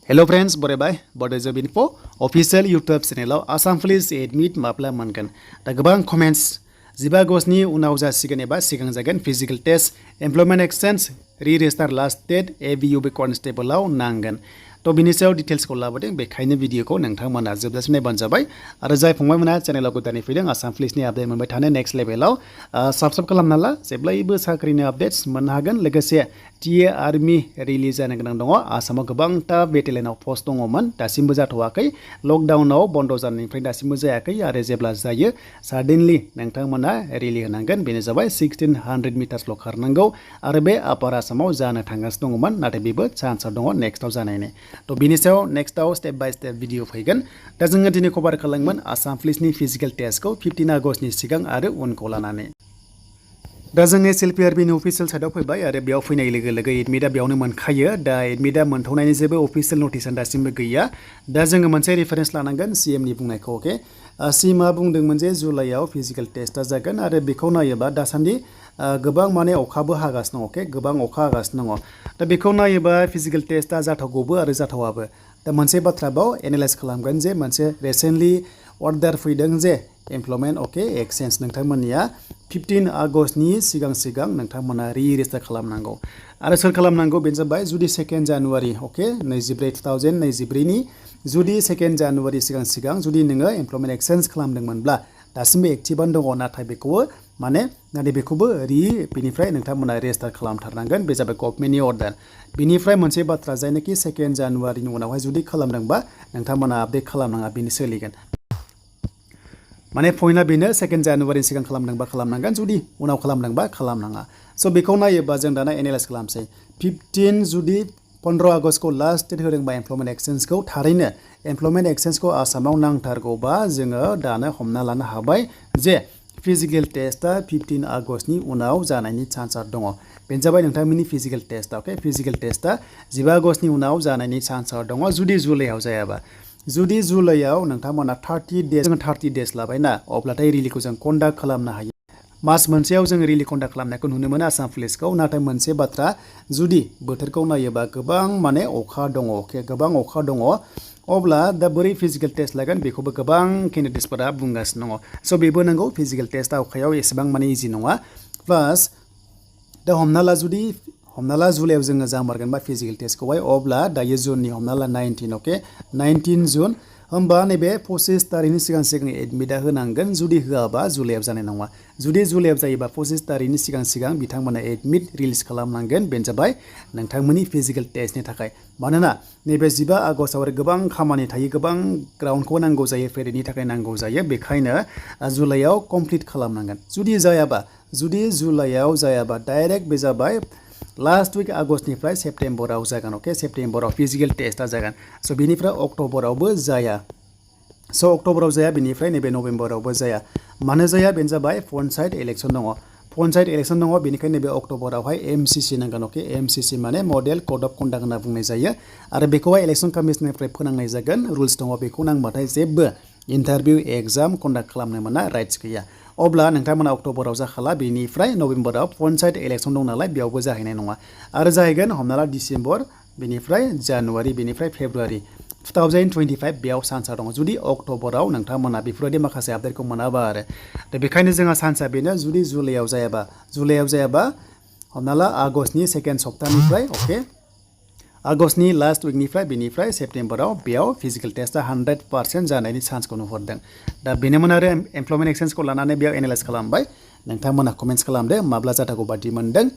Hello friends, बरायबाय Bodo Job Info official YouTube channel Assam Police admit माब्ला मोनगोन दा गोबां कमेन्ट्स 15 आगस्टनि उनाव जासिगोन एबा सिगां जागोन physical test employment exchange reregister last date ABUB कनस्टेबलआव नांगोन तो बिनि सायाव डिटेल्सखौ लाबोदों बेखायनो भिडिअखौ नोंथांमोना जोबजासिम नायबानो जाबाय आरो जाय फंबायमोना चेनेलाव गोदानै फैदों आसाम पुलिसनि आपडेट मोनबाय थानो नेक्स्ट लेभेलाव साबस्क्राइब खालामना ला जेब्लायबो साख्रिनि आपडेट्स मोननो हागोन लोगोसे टिए आर्मि रिलिज जानो गोनां दङ आसामाव गोबांथा बेटेलियनाव पोस्ट दङमोन दासिमबो जाथ'वाखै लकडाउनाव बन्द जानायनिफ्राय दासिमबो जायाखै आरो जेब्ला जायो साडेनलि नोंथांमोना रिलि होनांगोन बेनो जाबाय 1600 मिटार्सल' खारनांगौ आरो बे आपार आसामाव जानो थांगासिनो दङमोन नाथाय बेबो चान्सआव दङ नेक्स्टआव जानायनि तो बिनि सायाव नेक्स्टआव स्टेप बाय स्टेप भिडिअ फैगोन दा जोङो दिनै कभार खालामगोन आसाम पुलिसनि फिजिकल टेस्टखौ 15 आगस्टनि सिगां आरो उनखौ लानानै दा जोङो SLPRBनि अफिसियेल साइटआव फैबाय आरो बेयाव फैनाय लोगो लोगो एडमिटआ बेयावनो मोनखायो दा एडमिटआ मोनथ'नायनि जेबो अफिसियेल नटिसआ दासिमबो गैया दा जोङो मोनसे रेफारेन्स लानांगोन CMनि बुंनायखौ अके CMआ बुंदोंमोन जे जुलाइआव फिजिकल टेस्टआ जागोन आरो बेखौ नायोबा दासान्दि गोबां माने अखाबो हागासिनो दङ अके गोबां अखा हागासिनो दङ दा बेखौ नायोबा फिजिकल टेस्टआ जाथावगौबो आरो जाथावाबो दा मोनसे बाथ्रा बाव एनालाइज खालामगोन जे मोनसे रिसेन्टलि अर्डार फैदों जे एमप्लयमेन्ट अके एक्सचेन्ज नोंथांमोननिया 15 आगस्टनि सिगां नोंथांमोना रि-रेजिस्टार खालामनांगौ आरो सोर खालामनांगौ बेनो जाबाय जुदि 2 जानुवारि अके 2024 नि जुदि 2 जानुवारि सिगां जुदि नोङो एमप्लयमेन्ट एक्सचेन्ज खालामदोंमोनब्ला दासिमबो एक्टिभानो दङ नाथाय बेखौबो बेनिफ्राय नोंथांमोना रेजिस्टार खालामथारनांगोन बे जाबाय गभर्नमेन्टनि अर्डार बिनिफ्राय मोनसे बाथ्रा जायनाखि 2 जानुवारिनि उनावहाय जुदि खालामदोंबा नोंथांमोना आपडेट खालामनाङा बेनि सोलिगोन माने पइन्टआ बेनो 2 जानुवारिनि सिगां खालामदोंबा खालामनांगोन जुदि उनाव खालामदोंबा खालामनाङा स' बेखौ नायोबा जों दाना एनालाइज खालामसै 15 जुदि 15 आगस्टखौ लास्ट डेट होदोंबा एमप्लयमेन्ट एक्सचेन्जखौ थारैनो एमप्लयमेन्ट एक्सचेन्जखौ आसामाव नांथारगौबा जोङो दानो हमना लानो हाबाय जे फिजिकल टेस्टआ 15 आगस्टनि उनाव जानायनि चान्सआ दङ बेनो जाबाय नोंथांमोननि फिजिकल टेस्ट अके फिजिकल टेस्टआ 15 आगस्टनि उनाव जानायनि चान्सआ दङ जुदि जुलाइआव जायाबा जुदि जुलाइआव नोंथांमोना 30 डेज लाबायना अब्लाथाय रिलिखौ जों कन्डाक्ट खालामनो हायो मास मोनसेयाव जों रिलि कन्डाक्ट खालामनायखौ नुनो मोनो आसाम पुलिसखौ नाथाय मोनसे बाथ्रा जुदि बोथोरखौ नायोबा गोबां माने अखा दङ अके गोबां अखा दङ अब्ला दा बोरै फिजिकल टेस्ट लागोन बेखौबो गोबां केन्डिडेट्सफोरा बुंगासिनो दङ स' बेबो नंगौ फिजिकल टेस्टआ अखायाव एसेबां माने इजि नङा प्लास दा हमना ला जुलाइआव जोङो जामारगोन बा फिजिकल टेस्टखौहाय अब्ला दायो जुननि हमना ला 19 अके 19 जुन होमबा नैबे 25 तारिखनि सिगां एडमिटआ होनांगोन जुदि होआबा जुलाइआव जानाय नङा जुदि जुलाइआव जायोबा 25 तारिखनि सिगां बिथांमोना एडमिट रिलिज खालामनांगोन बेनो जाबाय नोंथांमोननि फिजिकल टेस्टनि थाखाय मानोना नैबे 15 आगस्टआव आरो गोबां खामानि थायो गोबां ग्राउन्डखौ नांगौ जायो पेरेडनि थाखाय नांगौ जायो बेखायनो जुलाइआव कमप्लिट खालामनांगोन जुदि जुलाइआव जायाबा डाइरेक्ट बे जाबाय लास्ट विक आगस्टनिफ्राय सेप्टेम्बराव जागोन अके सेप्टेम्बराव फिजिकल टेस्टआ जागोन स' बिनिफ्राय अक्ट'बरावबो जाया स' अक्ट'बराव जाया बिनिफ्राय नैबे नभेम्बरावबो जाया मानो जाया बेनो जाबाय पन्चायत इलेक्सन दङ बेनिखायनो नैबे अक्ट'बरावहाय MCC नांगोन अके MCC माने मडेल कड अफ कन्डाक्ट होनना बुंनाय जायो आरो बेखौहाय इलेक्सन कमिसननिफ्राय फोनांनाय जागोन रुल्स दङ बेखौ नांबाथाय जेबो इन्टारभिउ एग्जाम कन्डाक्ट खालामनो मोना राइट्स गैया अब्ला नोंथांमोना अक्ट'बराव जाखाला बेनिफ्राय नभेम्बराव पन्चायत इलेक्सन दं नालाय बेयावबो जाहैनाय नङा आरो जाहैगोन हमना ला डिसेम्बर बेनिफ्राय जानुवारि बेनिफ्राय फेब्रुवारि 2025 बेयाव चान्सआ दङ जुदि अक्ट'बराव नोंथांमोना बेफोरबायदि माखासे आपडेटखौ मोनाबा आरो दा बेखायनो जोंहा चान्सआ बेनो जुदि जुलाइआव जायाबा हमना ला आगस्टनि 2nd सप्तानिफ्राय अके आगस्टनि लास्ट विकनिफ्राय बेनिफ्राय सेप्टेम्बराव बेयाव फिजिकल टेस्टआ 100% जानायनि चान्सखौ नुहुरदों दा बेनोमोन आरो एमप्लयमेन्ट एक्सचेन्जखौ लानानै बेयाव एनालाइज खालामबाय नोंथांमोना कमेन्ट्स खालामदो माब्ला जाथावगौ बादि मोनदों